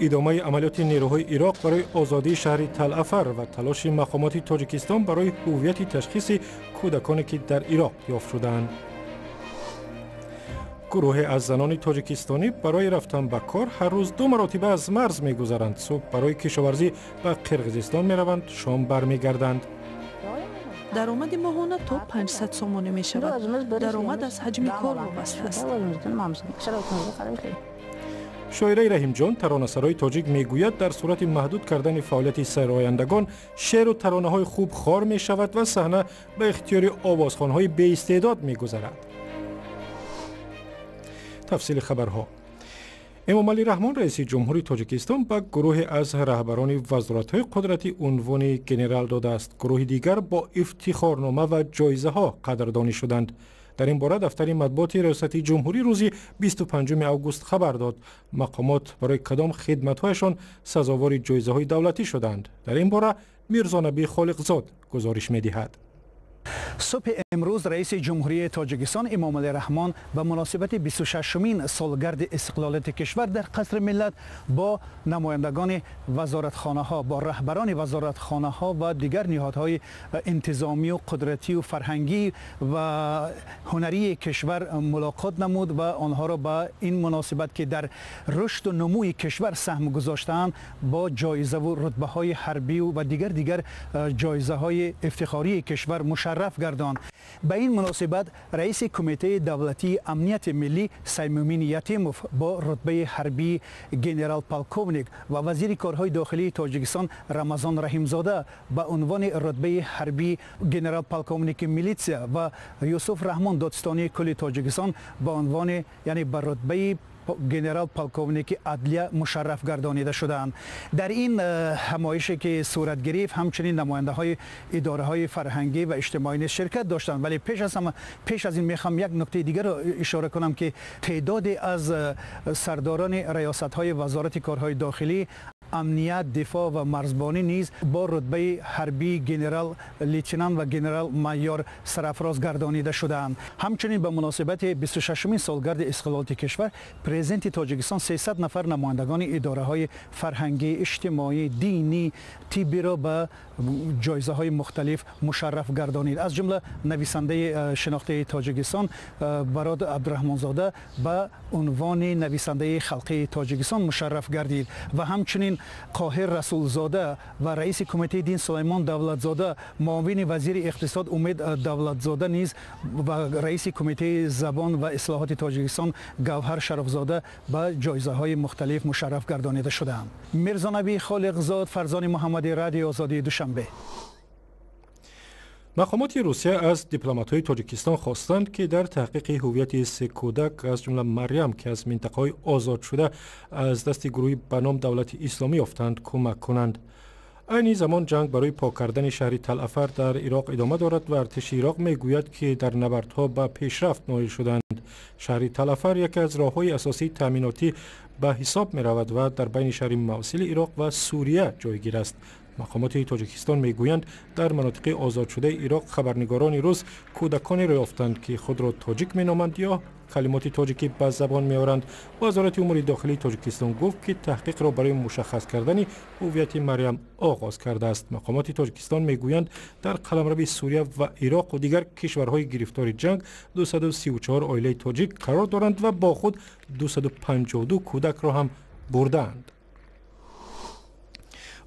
Идомаи амалиёти нерӯҳои Ироқ барои озодии шаҳри Талафар ва талоши мақомоти Тоҷикистон барои ҳуввияти ташхиси кӯдаконе, ки дар Ироқ ёфт шудаанд. Гурӯҳе аз занони тоҷикистонӣ барои рафтан ба кор ҳар рӯз ду маротиба аз марз мегузаранд. Субҳ барои кишоварзӣ ба Қирғизистон мераванд, шом бармегарданд. Даромади моҳона то 500 сомонӣ мешавад. Даромад аз ҳаҷми кор вобаста аст. Шоираи Раҳимҷон, таронасарои тоҷик, мегӯяд, дар сурати маҳдуд кардани фаъолияти сарояндагон шеъру таронаҳои хуб хор мешавад ва саҳна ба ихтиёри овозхонҳои беистеъдод мегузарад. Тафсили хабарҳо. Эмомалӣ Раҳмон, раиси ҷумҳури Тоҷикистон, ба гурӯҳе аз раҳбарони вазоратҳои қудратӣ унвони генерал додааст. Гурӯҳи дигар бо ифтихорнома ва ҷоизаҳо қадрдонӣ шуданд. Дар ин бора дафтари матбуоти Риёсати ҷумҳурӣ рӯзи 25 август хабар дод. Мақомот барои кадом хидматҳояшон сазовори ҷоизаҳои давлатӣ шуданд? Дар ин бора Мирзонабӣ Холиқзод гузориш медиҳад. Субҳи имрӯз раиси ҷумҳурии Тоҷикистон Эмомалӣ Раҳмон ба муносибати 26-умин солгарди истиқлолияти кишвар дар Қасри миллат бо намояндагони вазоратхонаҳо, бо раҳбарони вазоратхонаҳо ва дигар ниҳодҳои интизомию қудратию фарҳангӣ ва ҳунарии кишвар мулоқот намуд ва онҳоро ба ин муносибат, ки дар рушду нумӯи кишвар саҳм гузоштаанд, бо ҷоизаву рутбаҳои ҳарбию ва дигар ҷоизаҳои ифтихории кишвар мушарраф гардонд. Ба ин муносибат раиси Кумитаи давлатии амнияти миллӣ Саймумин Ятимов бо рутбаи ҳарбии генерал-полковник ва вазири корҳои дохилии Тоҷикистон Рамазон Раҳимзода ба унвони рутбаи ҳарбии генерал-полковники милитсия ва Юсуф Раҳмон, додситонии кулли Тоҷикистон, ба унвони, яъне ба рутбаи генерал-полковники адлия мушарраф гардонида шудаанд. Дар ин ҳамоише, ки сурат гирифт, ҳамчунин намояндаҳои идораҳои фарҳангӣ ва иҷтимоӣ низ ширкат доштанд. Вале пеш аз ҳама, пеш аз ин мехоҳам як нуктаи дигарро ишора кунам, ки теъдоде аз сардорони раёсатҳои Вазорати корҳои дохилӣ, амният, дифоъ ва марзбонӣ низ бо рутбаи ҳарбии генерал лейтенант ва генерал майор сарафроз гардонида шудаанд. Ҳамчунин ба муносибати 26-умин солгарди истиқлолияти кишвар президенти Тоҷикистон 300 нафар намояндагони идораҳои фарҳангӣ, иҷтимоӣ, динӣ, тиббиро ба ҷоизаҳои мухталиф мушарраф гардонид. Аз ҷумла нависандаи шинохтаи Тоҷикистон Барод Абдураҳмонзода ба унвони нависандаи халқии Тоҷикистон мушарраф гардид ва ҳамчунин Қоҳир Расулзода ва раиси Кумитаи дин Сулаймон Давлатзода, муовини вазири иқтисод Умед Давлатзода низ ва раиси Кумитаи забон ва ислоҳоти Тоҷикистон Гавҳар Шарафзода ба ҷоизаҳои мухталиф мушарраф гардонида шудаанд. Мирзонабӣ Холиқзод, Фарзони Муҳаммадӣ, Радиои Озодии, Душанбе. Мақомоти Русия аз дипломатҳои Тоҷикистон хостанд, ки дар таҳқиқи ҳуввияти се кӯдак, аз ҷумла Марьям, ки аз минтақаҳои озодшуда аз дасти гурӯҳи ба ном Давлати Исломӣ ёфтанд, кӯмак кунанд. Айни замон ҷанг барои пок кардани шаҳри Талафар дар Ироқ идома дорад ва артиши Ироқ мегӯяд, ки дар набардҳо ба пешрафт ноил шуданд. Шаҳри Талафар яке аз роҳҳои асосии таъминотӣ ба ҳисоб меравад ва дар байни шаҳри Мавсили Ироқ ва Сурия ҷойгир аст. Мақомоти Тоҷикистон мегӯянд, дар манотиқи озодшудаи Ироқ хабарнигорони рус кӯдаконеро ёфтанд, ки худро тоҷик меноманд ё калимоти тоҷикӣ ба забон меоранд. Вазорати умури дохилии Тоҷикистон гуфт, ки таҳқиқро барои мушаххас кардани ҳуввияти Марьям оғоз кардааст. Мақомоти Тоҷикистон мегӯянд, дар қаламрави Сурия ва Ироқу дигар кишварҳои гирифтори ҷанг 234 оилаи тоҷик қарор доранд ва бо худ 252 кӯдакро ҳам бурдаанд.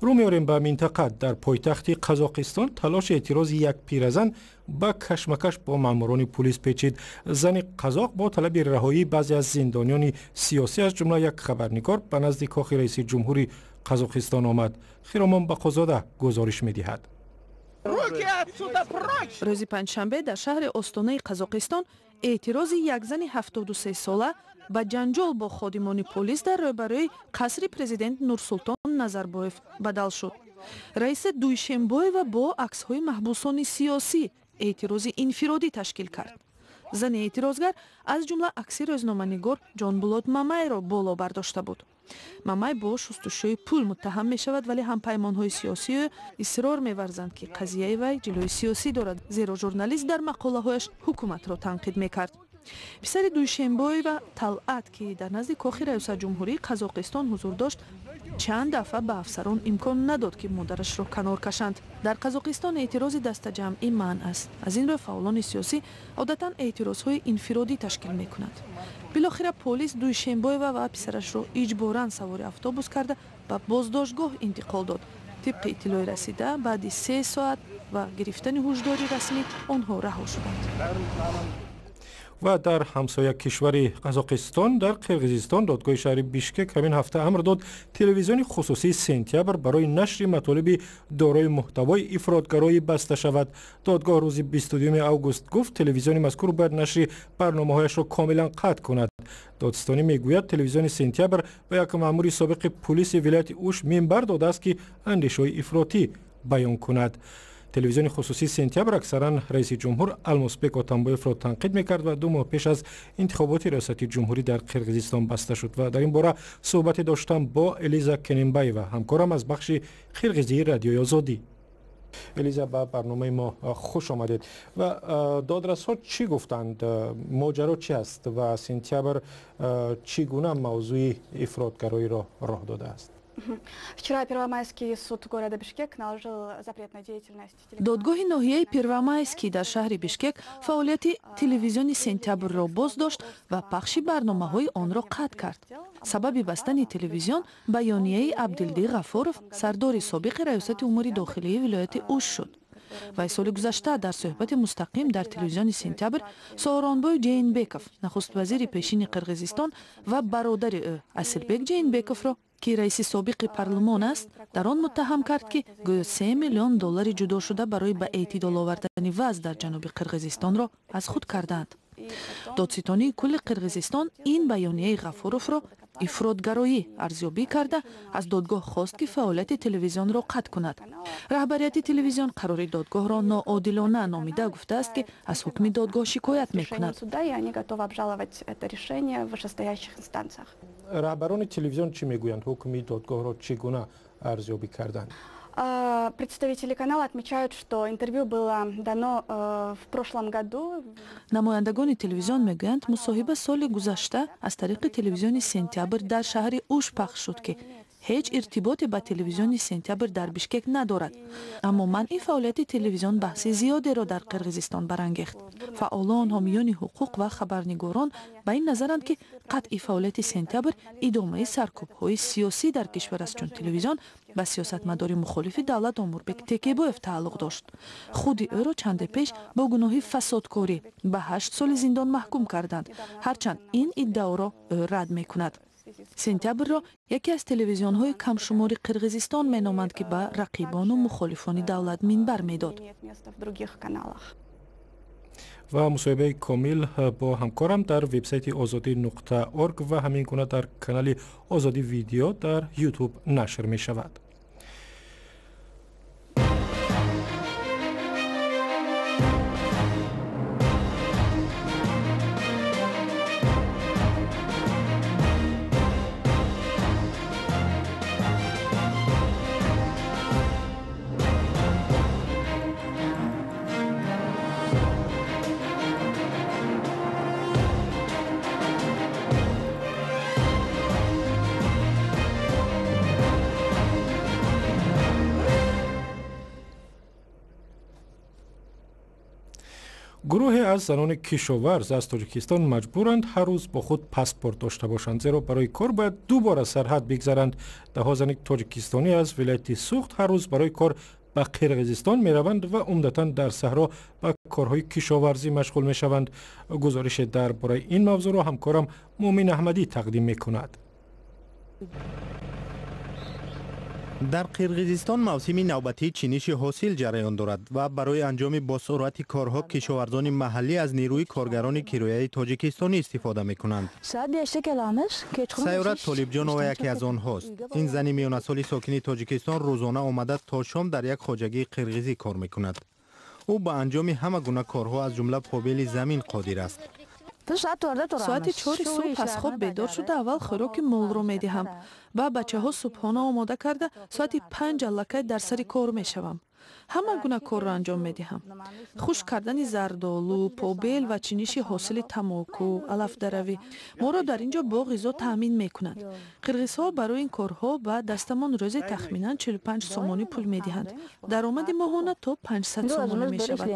Рӯ меорем ба минтақа. Дар пойтахти Қазоқистон талоши эътирози як пиразан ба кашмакаш бо маъмурони пулис печид. Зани қазоқ бо талаби раҳоии баъзе аз зиндониёни сиёсӣ, аз ҷумла як хабарнигор, ба назди кохи раиси ҷумҳури Қазоқистон омад. Хиромон Бақозода гузориш медиҳад. Рӯзи панҷшанбе дар шаҳри Остонаи Қазоқистон эътирози як зани 73-сола ба ҷанҷол бо ходимони полис дар рӯбарӯи қасри президент Нурсултон Назарбоев бадал шуд. Раиса Дуйшембоева бо аксҳои маҳбусони сиёсӣ эътирози инфиродӣ ташкил кард. Зани эътирозгар аз ҷумла акси рӯзноманигор Ҷонбулот Мамайро боло бардошта буд. Мамай бо шустушӯи пул муттаҳам мешавад, вале ҳампаймонҳои сиёсии исрор меварзанд, ки қазияи вай ҷилои сиёсӣ дорад, зеро журналист дар мақолаҳояш ҳукуматро танқид мекард. Писари Дуйшенбоева Талъат, ки дар назди кохи раёсатҷумҳурии Қазоқистон ҳузур дошт, чанд дафъа ба афсарон имкон надод, ки модарашро канор кашанд. Дар Қазоқистон эътирози дастаҷамъӣ манъ аст. Аз ин рӯ фаъолони сиёсӣ одатан эътирозҳои инфиродӣ ташкил мекунанд. Билохира полис Дуйшенбоева ва писарашро иҷборан савори автобус карда ба боздоштгоҳ интиқол дод. Тибқи иттилои расида, баъди 3 соат ва гирифтани ҳушдори расмӣ онҳо раҳо шуданд. Ва дар ҳамсоя кишвари Қазоқистон, дар Қирғизистон, додгоҳи шаҳри Бишкек ҳамин ҳафта амр дод, телевизиони хусусии «Сентябр» барои нашри матолиби дорои муҳтавои ифротгароӣ баста шавад. Додгоҳ рӯзи 22 август гуфт, телевизиони мазкур бояд нашри барномаҳояшро комилан қатъ кунад. Додситонӣ мегӯяд, телевизиони «Сентябр» ба як маъмури собиқи пулиси вилояти Уш минбар додааст, ки андешаҳои ифротӣ баён кунад. Телевизиони хусусии «Сентябр» аксаран раиси ҷумҳур Алмосбек Отамбоевро танқид мекард ва 2 моҳ пеш аз интихоботи риёсати ҷумҳурӣ дар Қирғизистон баста шуд. Ва дар ин бора суҳбате доштам бо Элиза Кененбаева, ҳамкорам аз бахши қирғизии Радиои Озодӣ. Элиза, ба барномаи мо хуш омадед. Ва додрасҳо чӣ гуфтанд, моҷаро чӣ аст ва «Сентябр» чӣ гуна мавзӯи ифротгароиро роҳ додааст? Вчера Первомайский суд города Бишкек наложил запрет на деятельность. Додгоҳи ноҳияи Первомайский дар шаҳри Бишкек фаъолияти телевизиони «Сентябрро» боздошт ва пахши барномаҳои онро қатъ кард. Сабаби бастани телевизион баёнияи Абдилди Ғафуров, сардори собиқи раёсати умури дохилии вилояти Уш шуд. Вай соли гузашта дар суҳбати мустақим дар телевизиони «Сентябр» Сооронбой Ҷейнбеков, нахуствазири пешини Қирғизистон, ва бародари ӯ Асилбек Ҷейнбековро, ки раиси собиқи парлумон аст, дар он муттаҳам кард, ки гӯё 3 миллион доллари ҷудошуда барои ба эътидол овардани вазъ дар ҷануби Қирғизистонро аз худ кардаанд. Додситонии кулли Қирғизистон ин баёнияи Ғафуровро ифротгароӣ арзёбӣ карда, аз додгоҳ хост, ки фаъолияти телевизионро қатъ кунад. Раҳбарияти телевизион қарори додгоҳро ноодилона номида, гуфтааст, ки аз ҳукми додгоҳ шикоят мекунад. Раҳбарони телевизион чӣ мегӯянд? Ҳукми додгоҳро чӣ гуна арзёбӣ карданд? Представители канала отмечают, что интервью было дано в прошлом году. Намояндагони телевизион мегӯянд, мусоҳиба соли гузашта аз тариқи телевизиони «Сентябр» дар шаҳри Уш пахш шуд, ки ҳеҷ иртиботе ба телевизиони «Сентябр» дар Бишкек надорад. Аммо манъи фаъолияти телевизион баҳси зиёдеро дар Қирғизистон барангехт. Фаъолон, ҳомиёни ҳуқуқ ва хабарнигорон ба ин назаранд, ки қатъи фаъолияти «Сентябр» идомаи саркӯбҳои сиёсӣ дар кишвар аст, чун телевизион ба сиёсатмадори мухолифи давлат Омурбек Текебоев тааллуқ дошт. Худи ӯро чанде пеш бо гуноҳи фасодкорӣ ба 8 соли зиндон маҳкум карданд, ҳарчанд ин иддаоро ӯ рад мекунад. «Сентябрро» яке аз телевизионҳои камшумори Қирғизистон меноманд, ки ба рақибону мухолифони давлат минбар медод. Ва мусоҳибаи комил бо ҳамкорам дар вебсайти озодӣ.орг ва ҳамин гуна дар канали Озодӣ Видео дар Ютуб нашр мешавад. Гурӯҳе аз занони кишоварз аз Тоҷикистон маҷбуранд ҳар рӯз бо худ паспорт дошта бошанд, зеро барои кор бояд ду бор аз сарҳад бигзаранд. Даҳҳо зани тоҷикистонӣ аз вилояти Суғд ҳар рӯз барои кор ба Қирғизистон мераванд ва умдатан дар саҳро ба корҳои кишоварзӣ машғул мешаванд. Гузорише дар бораи ин мавзӯъро ҳамкорам Муъмин Аҳмадӣ тақдим мекунад. Дар Қирғизистон мавсими навбатии чиниши ҳосил ҷараён дорад ва барои анҷоми босуръати корҳо кишоварзони маҳаллӣ аз нерӯи коргарони кирояи тоҷикистонӣ истифода мекунанд. Сайёра Толибҷонова яке аз онҳост. Ин зани миёнасоли сокини Тоҷикистон рӯзона омада то шом дар як хоҷагии қирғизӣ кор мекунад. Ӯ ба анҷоми ҳама гуна корҳо, аз ҷумла побели замин, қодир аст. Соати 4-и субҳ аз хоб бедор шуда, аввал хӯроки молро медиҳам, ба бачаҳо субҳона омода карда, соати 5 аллакай дар сари кор мешавам. Ҳама гуна корро анҷом медиҳам: хушк кардани зардолу, побел ва чиниши ҳосили тамоку, алафдаравӣ. Моро дар ин ҷо бо ғизо таъмин мекунанд. Қирғизҳо барои ин корҳо ба дастамон рӯзе тахминан 45 сомонӣ пул медиҳанд. Даромади моҳона то 500 сомонӣ мешавад.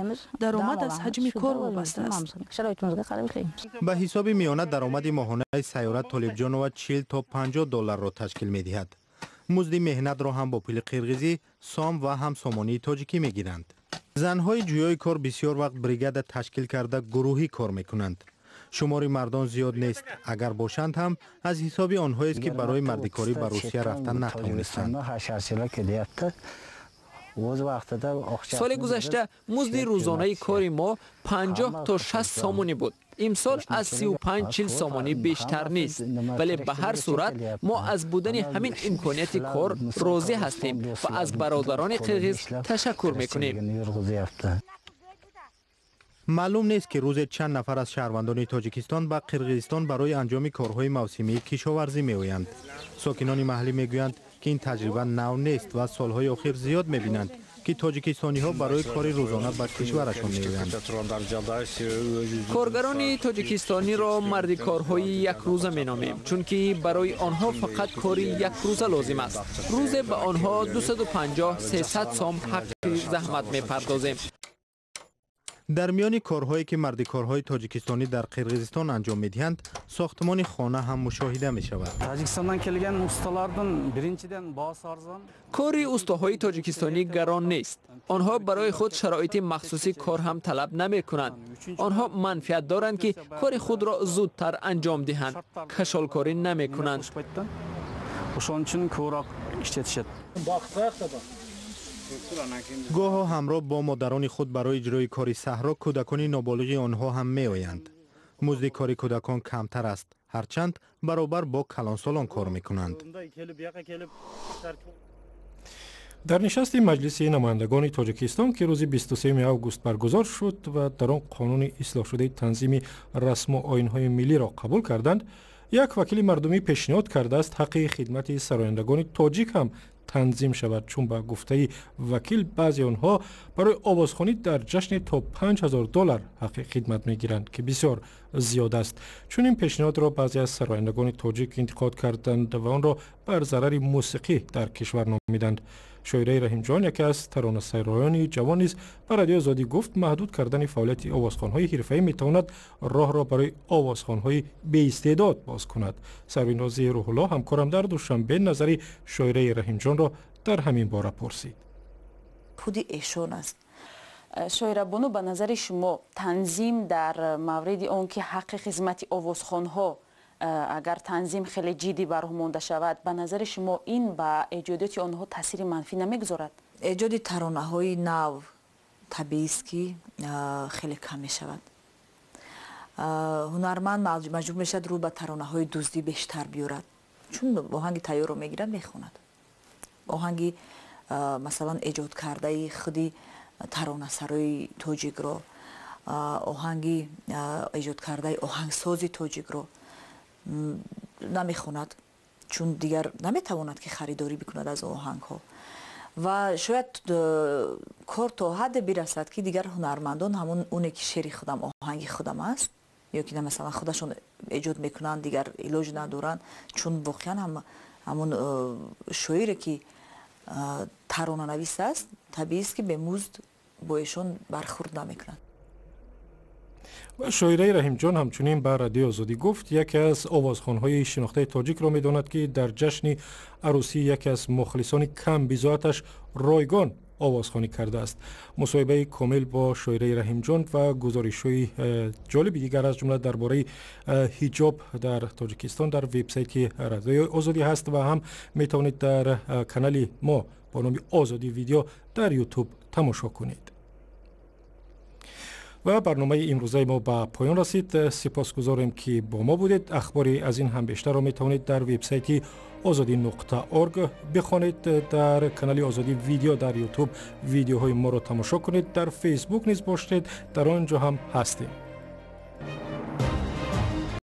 Даромад аз ҳаҷми кор вобаста аст. Ба ҳисоби миёна даромади моҳонаи Сайёра Толибҷонова 40 то 50 долларро ташкил медиҳад. Музди меҳнатро ҳам бо пули қирғизӣ, сом ва ҳам сомонии тоҷикӣ мегиранд. Занҳои ҷӯёи кор бисёр вақт бригада ташкил карда, гурӯҳӣ кор мекунанд. Шумори мардон зиёд нест, агар бошанд ҳам аз ҳисоби онҳоест, ки барои мардикорӣ ба Русия рафта натавонистанд. Соли гузашта музди рӯзонаи кори мо 50 то 60 сомонӣ буд. Имсол аз 35-40 сомонӣ бештар нест, вале ба ҳар сурат мо аз будани ҳамин имконияти кор розӣ ҳастем ва аз бародарони қирғиз ташаккур мекунем. Маълум нест, ки рӯзе чанд нафар аз шаҳрвандони Тоҷикистон ба Қирғизистон барои анҷоми корҳои мавсимии кишоварзӣ меоянд. Сокинони маҳаллӣ мегӯянд, ки ин таҷриба нав нест ва солҳои охир зиёд мебинанд, ки тоҷикистониҳо барои кори рӯзона ба кишварашон меоянд. Коргарони тоҷикистониро мардикорҳои якрӯза меномем, чунки барои онҳо фақат кори якрӯза лозим аст. Рӯзе ба онҳо 250-300 сом ҳаққи заҳмат мепардозем. Дар миёни корҳое, ки мардикорҳои тоҷикистонӣ дар Қирғизистон анҷом медиҳанд, сохтмони хона ҳам мушоҳида мешавад. Кори устоҳои тоҷикистонӣ гарон нест. Онҳо барои худ шароити махсуси кор ҳам талаб намекунанд. Онҳо манфиат доранд, ки кори худро зудтар анҷом диҳанд, кашолкорӣ намекунанд. Гоҳо ҳамроҳ бо модарони худ барои иҷрои кори саҳро кӯдакони ноболиғи онҳо ҳам меоянд. Музди кори кӯдакон камтар аст, ҳарчанд баробар бо калонсолон кор мекунанд. Дар нишасти Маҷлиси намояндагони Тоҷикистон, ки рӯзи 23 август баргузор шуд ва дар он қонуни ислоҳшудаи танзими расму оинҳои миллиро қабул карданд, як вакили мардумӣ пешниҳод кардааст, ҳаққи хидмати сарояндагони тоҷик ҳам танзим шавад, чун ба гуфтаи вакил баъзе онҳо барои овозхонӣ дар ҷашне то 5000 доллар ҳаққи хидмат мегиранд, ки бисёр зиёд аст. Чунин пешниҳодро баъзе аз сарояндагони тоҷик интиқод карданд ва онро бар зарари мусиқӣ дар кишвар номиданд. Шоираи Раҳимҷон, яке аз таронасароёни ҷавон, низ ба Радиои Озодӣ гуфт, маҳдуд кардани фаъолияти овозхонҳои ҳирфаӣ метавонад роҳро барои овозхонҳои беистеъдод боз кунад. Сарвинози Рӯҳулло, ҳамкорам дар Душанбе, назари Шоираи Раҳимҷонро дар ҳамин бора пурсид. Худи эшон аст. Шоирабону, ба назари шумо танзим дар мавриди он ки ҳаққи хизмати овозхонҳо агар танзим хеле ҷиддӣ ба роҳ монда шавад, ба назари шумо ин ба эҷодиёти онҳо таъсири манфӣ намегузорад? Эҷоди таронаҳои нав табиист, ки хеле кам мешавад. Ҳунарманд маҷбур мешавад рӯ ба таронаҳои дуздӣ бештар биёрад, чун оҳанги тайёрро мегирад, мехонад. Оҳанги, масалан, эҷодкардаи худи таронасарои тоҷикро, оҳанги эҷодкардаи оҳангсози тоҷикро намехонад, чун дигар наметавонад, ки харидорӣ бикунад аз оҳангҳо. Ва шояд кор то ҳадде бирасад, ки дигар ҳунармандон ҳамон оне ки шеъри худам, оҳанги худам аст, ё ки масалан худашон эҷод мекунанд, дигар илоҷ надоранд, чун воқеан ҳамон шоире ки таронанавис аст, табиист, ки бемузд бо эшон бархурд намекунад. Шоираи Раҳимҷон ҳамчунин ба Радиои Озодӣ гуфт, яке аз овозхонҳои шинохтаи тоҷикро медонад, ки дар ҷашни арӯсии яке аз мухлисони камбизоаташ ройгон овозхонӣ кардааст. Мусоҳибаи комил бо Шоираи Раҳимҷон ва гузоришҳои ҷолиби дигар, аз ҷумла дар бораи ҳиҷоб дар Тоҷикистон, дар вебсайти Радиои Озодӣ ҳаст ва ҳам метавонед дар канали мо бо номи Озодӣ Видео дар Ютуб тамошо кунед. Ва барномаи имрӯзаи мо ба поён расид. Сипосгузорем, ки бо мо будед. Ахбори аз ин ҳам бештарро метавонед дар вебсайти озодӣ.орг бихонед, дар канали Озодӣ Видео дар Ютуб видеоҳои моро тамошо кунед, дар Фейсбук низ бошед, дар он ҷо ҳам ҳастем.